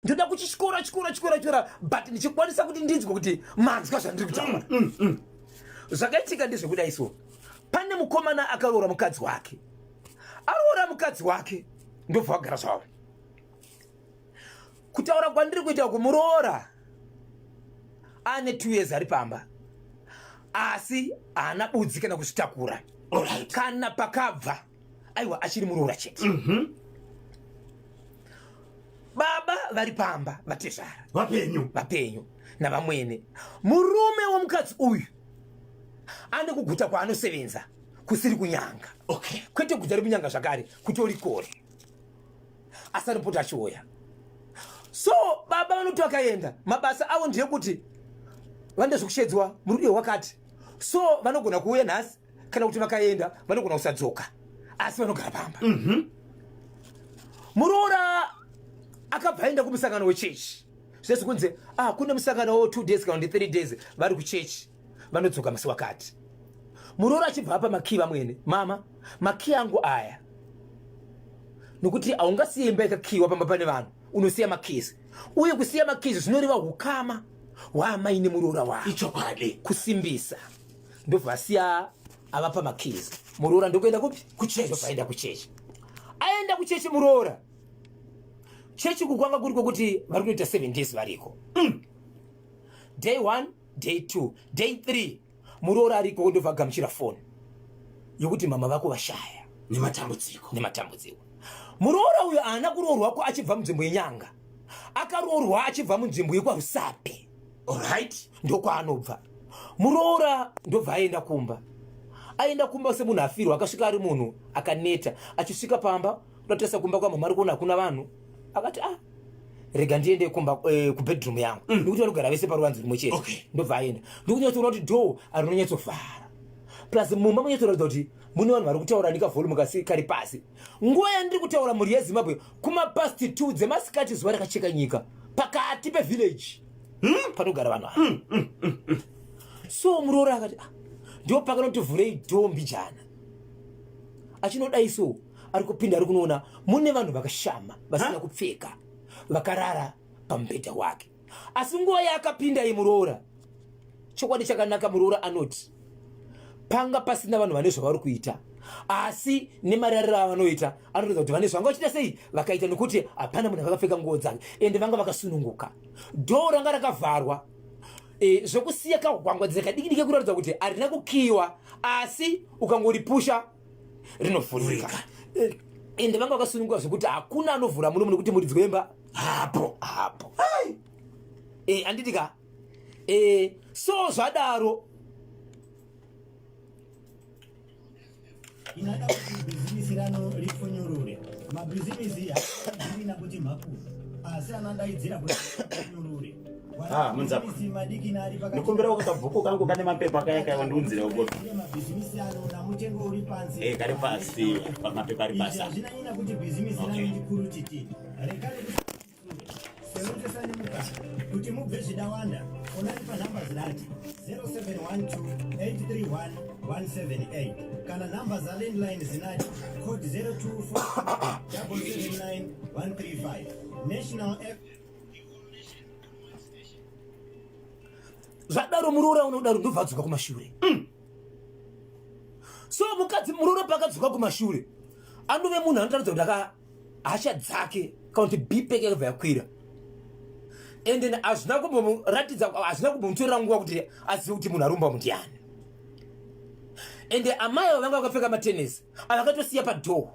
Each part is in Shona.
Ndoda kuchityora tyora tyora tyora, but ndichikwanisa kuti ndinzwe kuti manzwa zvandiri kutaura. Zvakaitika ndezvekudai so, pane mukomana akaroora mukadzi wake, aroora mukadzi wake ndobva vagara zvavo. Kutaura kwandiri kuita kumuroora ane 2 years ari pamba, asi haana budzi kana kuzvitakura. Kana pakabva aiwa achiri muroora chete. Baba vari pamba, vatezvara vapenyu, vapenyu navamwene. Murume womukadzi uyu ane kuguta kwaanosevenza kusiri kunyanga. Kwete guta rekunyanga zvakare, kutori kore, asi anopota achiuya. So baba vanoti vakaenda mabasa avo ndeyekuti vanoita zvekushedzwa murudo wakati, so vanogona kuuya nhasi kana kuti vakaenda vanogona kusadzoka, asi vanogara pamba. Muroora akabva aenda kumusangano wechechi, zvese kunzi kune musangano wo 2 days kana kuti 3 days, vari kuchechi, vanodzoka musi wakati. Muroora achibva apa makii vamwene, "Mama, makii angu aya, nokuti haungasiye imba yakakiwa pamba pane vanhu, unosiya makeys, uye kusiya makeys zvinoreva ukama hwaamai nemuroora wavo." Ichokwadi. Kusimbisa. Ndobva asiya avapa makeys, muroora ndokuenda kupi? Kuchechi. Ndobva aenda kuchechi. Aenda kuchechi muroora, chechi kukwanga kuri kwekuti vari kunoita 7 days variko. Day 1, day 2, day 3, muroora ariko, ndobva agamuchira foni yokuti mama vako vashaya. Nematambudziko. Nematambudziko. Muroora uyo haana kuroorwako achibva munzvimbo yenyanga, akaroorwa achibva munzvimbo yekwaRusape. Ndokwaanobva muroora. Ndobva aenda kumba. Aenda kumba semunhu afirwa, akasvika ari munhu akaneta. Achisvika pamba, unotarisa kumba kwamama, ari kuona hakuna vanhu. Akati, "Ah, rega ndiende kumba, kubedroom yangu," nekuti vanogara vese paruvanze rumwe chete. Ndobva aenda, ndikunyatsoona kuti door arinonyatsovhara, plus mumba munyatsoratidza kuti mune vanhu vari kutaura nekavolume kasi kari pasi. Nguva yandiri kutaura, mhuri yeZimbabwe, kumapast 2 dzemasikati, zuva rakacheka nyika pakati pevillage panogara vanhu ava. So muroora akati, "Ah," ndo pakanoti vhurei door mbijana. Achinodai so, ari kupinda, ari kunoona mune vanhu vakashama vasina kupfeka, vakarara pamubhedha wake. Asi nguva yaakapinda yemuroora, chokwadi chakanaka, muroora anoti panga pasina vanhu vane zvavari kuita, asi nemarariro avanoita anoratidza kuti vane zvanga vachiita sei vakaita, nekuti hapana munhu akapfeka nguo dzake, ende vanga vakasununguka. Door ranga rakavharwa zvokusiya kahwangwadzira kadiki diki kuratidza kuti harina kukiwa, asi ukangoripusha rinovhurika. Ende vanga vakasununguka zvekuti hakuna anovhura muno, nekuti muridzi wemba hapo. Hapo. Anditi ka? So zvadaro, Inada kuti bhizimisi rano ripfunyurure. Mabhizimisi haina kuti makuru, asi anadaidzira kuti pfunyurure. Ah, Munzapa. Madiki nari pakati. Ndokumbira kabhuku kangu kane mapepa kaya kaya, wandiunzira uko. Mabhizimisi ano namutengo uri pansi. Kari pasi, mapepa ari pasi. Hazvina nyina kuti bhizimisi rano ndikuru titi. Rekare sewenzesani mukana kuti mubve zvidawanda. Onani panhamba zinati 0712 831 178 kana nhamba zalandline zinati code 024 779 135. National F Zvadaro, muroora unodaro, ndobva adzoka kumashure. So mukadzi, muroora paakadzoka kumashure, anove munhu anotaridza kuti aka hasha dzake kana kuti BP yake yakabva yakwira, and then hazvina kumbomuratidza, hazvina kumbomutorera nguva kuti azive kuti munhu arumba mundiani. Ende amai ava vanga vakapfeka matenesi avakatosiya padoor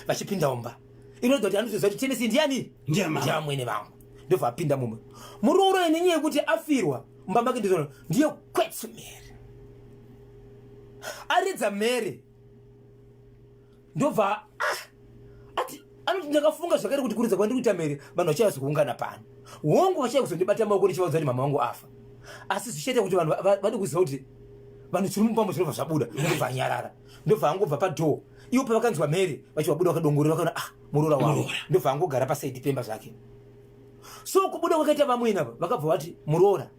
vachipinda mumba, inoratidza kuti anotoziva kuti tenesi ndiani. Ndiyamama. Ndiyamwene vangu. Ndobva apinda mumwe muroora nenyaya yekuti afirwa mumba make, ndizvona ndiye kwetsu mhere, aridza mhere, ndobva ati, anoti, "Ndakafunga zvakare kuti kuridza kwandiri kuita mhere, vanhu vachauya kuzoungana pano. Hongu, vachauya kuzondibata maoko ndichivaudza kuti mama vangu afa, asi zvichaita kuti vanhu vade kuziva kuti vanhu chiri mupambo zvinobva zvabuda." Ndobva anyarara, ndobva angobva padoor ivo. Pavakanzwa mhere vachivabuda, vakadongorera, vakaona, ah, muroora wavo. Muroora. Ndobva angogara pasaidi pemba zvake. So kubuda kwakaita vamwene ava, vakabva vati, "Muroora,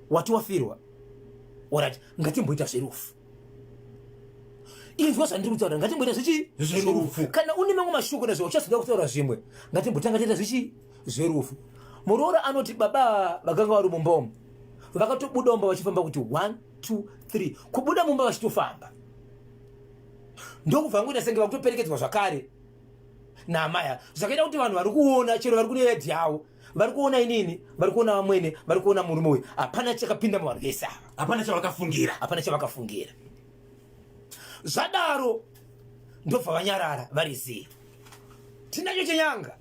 wati wafirwa, alright, ngatimboita zverufu." Inzwa zvandiri kutaura, ngatimboita zvichi Zverufu. Kana une mamwe mashoko nezvo uchazoda kutaura zvimwe, ngatimbotanga taita zvichi zverufu. Muroora anoti baba vakanga vari mumba umu vakatobuda mumba vachifamba kuti 1 2 3 kubuda mumba vachitofamba, ndokubva ngoita senge vakutoperekedzwa zvakare naamai, zvakaita kuti vanhu vari kuona chero vari kune yadhi yavo vari kuona inini, vari kuona vamwene, vari kuona murume uyu, hapana chakapinda muvanhu vese ava, hapana chavakafungira, hapana chavakafungira. Zvadaro ndobva vanyarara vari zii, tinacho chenyanga.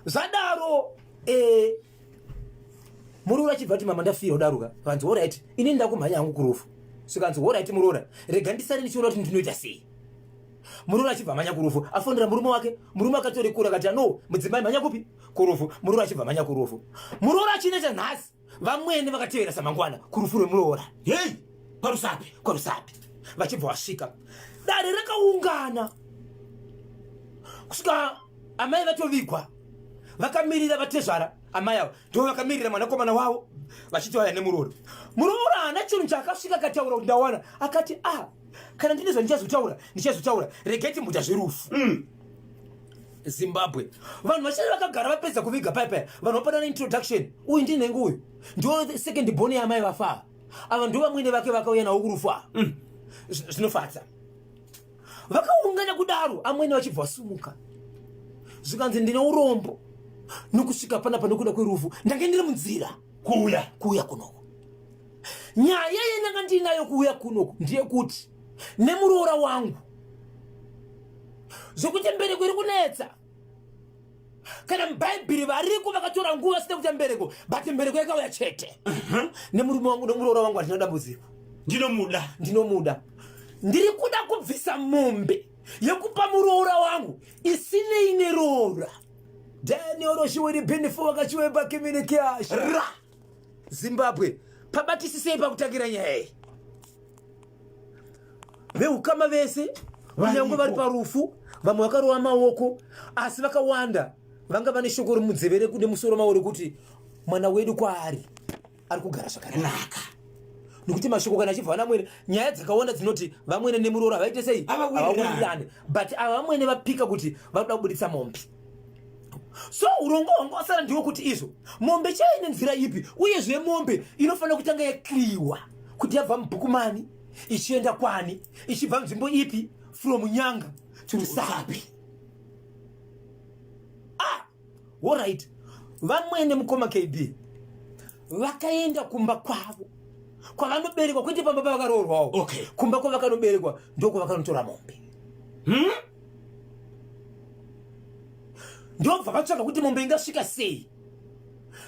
Zvadaro muroora achibva ati, mama, ndafira kudaruka. Kanzi, alright, inini ndakumhanya hangu kurufu. Svikanzi, alright muroora, rega ndisare ndichiona kuti ndinoita sei. Muroora achibva mhanya kurufu, afonera murume wake. Murume akatori kure, akati, no, mudzimai, mhanya kupi? Kurufu. Muroora achibva mhanya kurufu. Muroora achinoita nhasi, vamwene vakatevera samangwana kurufu rwemuroora. Hei, kwaRusape. KwaRusape vachibva vasvika, dare rakaungana kusvika amai vatovigwa. Vakamirira vatezvara, amai ava ndo vakamirira mwanakomana wavo vachiti vaya nemuroora. Muroora haana chinhu chaakasvika akataura kuti ndawana. Akati, ah, kana ndine zvandichazotaura ndichazotaura, regai timbuta zverufu. Zimbabwe, vanhu vachiri vakagara, vapedza kuviga paya paya, vanhu vapanana introduction: uyu ndinenge uyu ndo second born yaamai vafa, ava ndo vamwene vake vakauya navo kurufu ava. Zvinofadza, vakaungana kudaro, amwene vachibva vasumuka, zvikanzi, ndine urombo nokusvika panapa nokuda kwerufu. Ndange ndiri munzira kuuya kuuya kunoko. Nyaya yendanga ndiinayo kuuya kunoku ndeyekuti nemuroora wangu, zvokuti mbereko iri kunetsa. Kana mubhaibheri variko vakatora nguva vasina kuita mbereko, but mbereko yakauya chete. Nemurume wangu, nemuroora wangu handina dambudziko. Ndinomuda. Ndinomuda. Ndiri kuda kubvisa mombe yekupa muroora wangu isinei neroora. Daniel Roshiweri Benefo wakachiwemba kiminikiasha ra. Zimbabwe, pabatisisei pakutangira nyaya iyi. Veukama vese kunyange vari parufu, vamwe vakarova maoko, asi vakawanda vanga vane shoko remunzeve nemusoro mavo rekuti mwana wedu kwaari ari kugara zvakanaka, nekuti mashoko kana achibva vanamwene, nyaya dzakawanda dzinoti vamwene nemuroora havaite sei? Havawirirani. But ava vamwene vapika kuti vakuda kubuditsa mombe. So urongwa hwanga wasara ndiwo kuti izvo mombe chaine nzira ipi, uyezve mombe inofanira kutanga yakliwa kuti yabva mubhuku mani ichienda kwani, ichibva nzvimbo ipi, from Nyanga to Rusape. Ah, alright, vamwene, mukoma KB, vakaenda kumba kwavo kwavanoberekwa, kwete pamba pavakaroorwawo. Kumba kwavakanoberekwa ndokwavakanotora mombe. Ndobva vatsvaga kuti mombe ingasvika sei.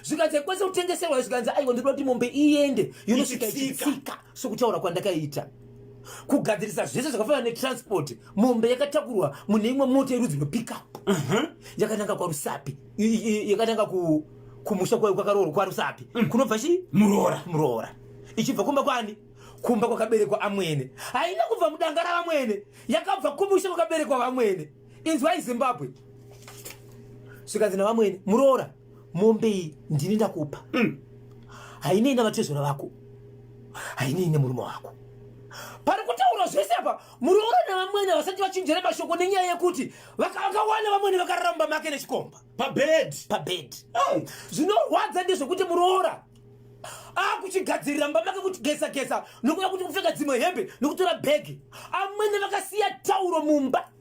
Zvikanzi aikwanisa kutengeserwa. Zvikanzi, aiwa, ndinoda kuti mombe iende yonosvika Ichitsika. Ichitsika sokutaura kwandakaita, kugadzirisa zvese zvakafanana netransport. Mombe yakatakurwa mune imwe mota yerudzi rwepickup yakananga kwaRusapi, yakananga kumusha kwakaroorwa kwaRusapi, kunobva chi Muroora. Muroora, ichibva kumba kwani? Kumba kwakaberekwa amwene. Haina kubva mudanga ravamwene, yakabva kumusha kwakaberekwa vamwene. Inzwai Zimbabwe, zvikanzi navamwene, muroora, mombe iyi ndini ndakupa. Hainei navatezvara vako, hainei nemurume wako. Pari kutaurwa zvese apa, muroora navamwene vasati vachinjira mashoko nenyaya yekuti vakawana vamwene vakarara mumba make nechikomba. Pabed. Pabed. Zvinorwadza ndezvekuti muroora akuchigadzirira mumba make kuti gesa gesa, nokuda kuti kupfeka dzimwe hembe nokutora bhegi. Amwene vakasiya tauro mumba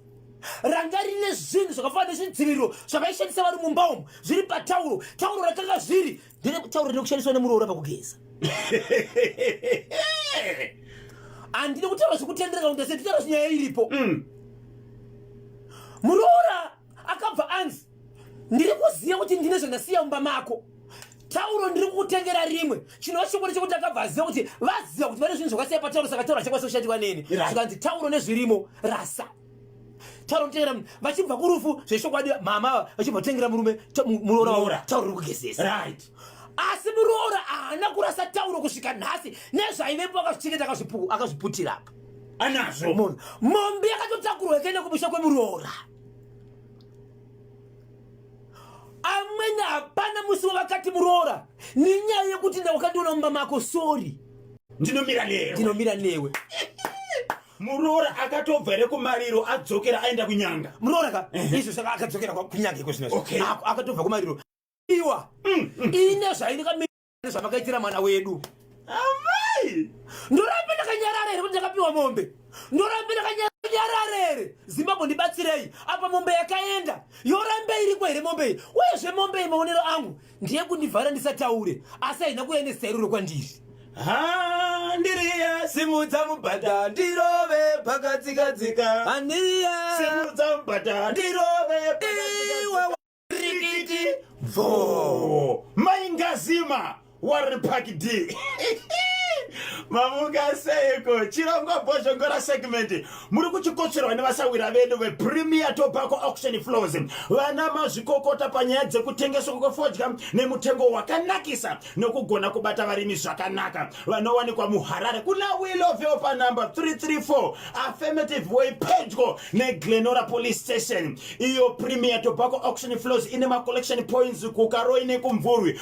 ranga rine zvinhu zvakafanana nezvidziviriro zvavaishandisa vari mumba umu zviri patauro. Tauro rakanga zviri ndere tauro rine nemuroora pakugeza. Handidi kutaura zvekutendereka kuti se nditaura nyaya iripo. Muroora akabva anzi, ndiri kuziva kuti ndine zvandasiya mumba mako, tauro ndiri kukutengera rimwe. Chinova chokwadi chekuti akabva aziva kuti vaziva kuti vane zvinhu zvakasiya patauro, saka tauro hachakwanisa kushandiswa neni. Zvikanzi, tauro nezvirimo rasa, tauro nditengera. Vachibva kurufu zvechokwadi, mama vachibva kutengera murume, muroora wavo Muroora. tauro riri kugezesa. Asi muroora haana kurasa tauro kusvika nhasi, nezvaivepo akazvichengeta, akazviputira apa. Anazvo. Munhu, mombe yakatotakurwa ikaenda kumusha kwemuroora. Amwene hapana musi wavakati, muroora, nenyaya yekuti ndawakandiona mumba mako, sorry. Ndinomira newe. Ndinomira newe. Muroora akatobva here kumariro adzokera aenda kunyanga? Muroora ka izvo saka akadzokera kunyanga iko zvino. Okay. Akatobva kumariro. Iwa. Ine zvaineka zvamakaitira mwana wedu. Amai! Ndorambe ndakanyarara here kuti ndakapiwa mombe? Ndorambe ndakanyarara here? Zimbabwe ndibatsirei. Apa mombe yakaenda. Yorambe iriko here mombe iyi? Uyezve mombe iyi maonero angu ndiye kundivhara ndisataure asi haina kuuya nezita kwandiri. Ha, ndiriya simudza mubhadha ndirove pakatsika-tsika. Handiya. Simudza mubhadha ndirove Iwe rikiti bvo. Maingazima Warren Park D. Mamuka seiko chirongwa Bhozhongora segment muri kuchikotsverwa nevasawira vedu vePremier Tobacco Auction Floors vana mazvikokota panyaya dzekutengeswa kwefodya nemutengo wakanakisa nokugona kubata varimi zvakanaka vanowanikwa muHarare kuna Willowvale panumber 334 Affirmative Way pedyo neGlenora Police Station. Iyo Premier Tobacco Auction Floors ine macollection points kuKaroi nekuMvurwi.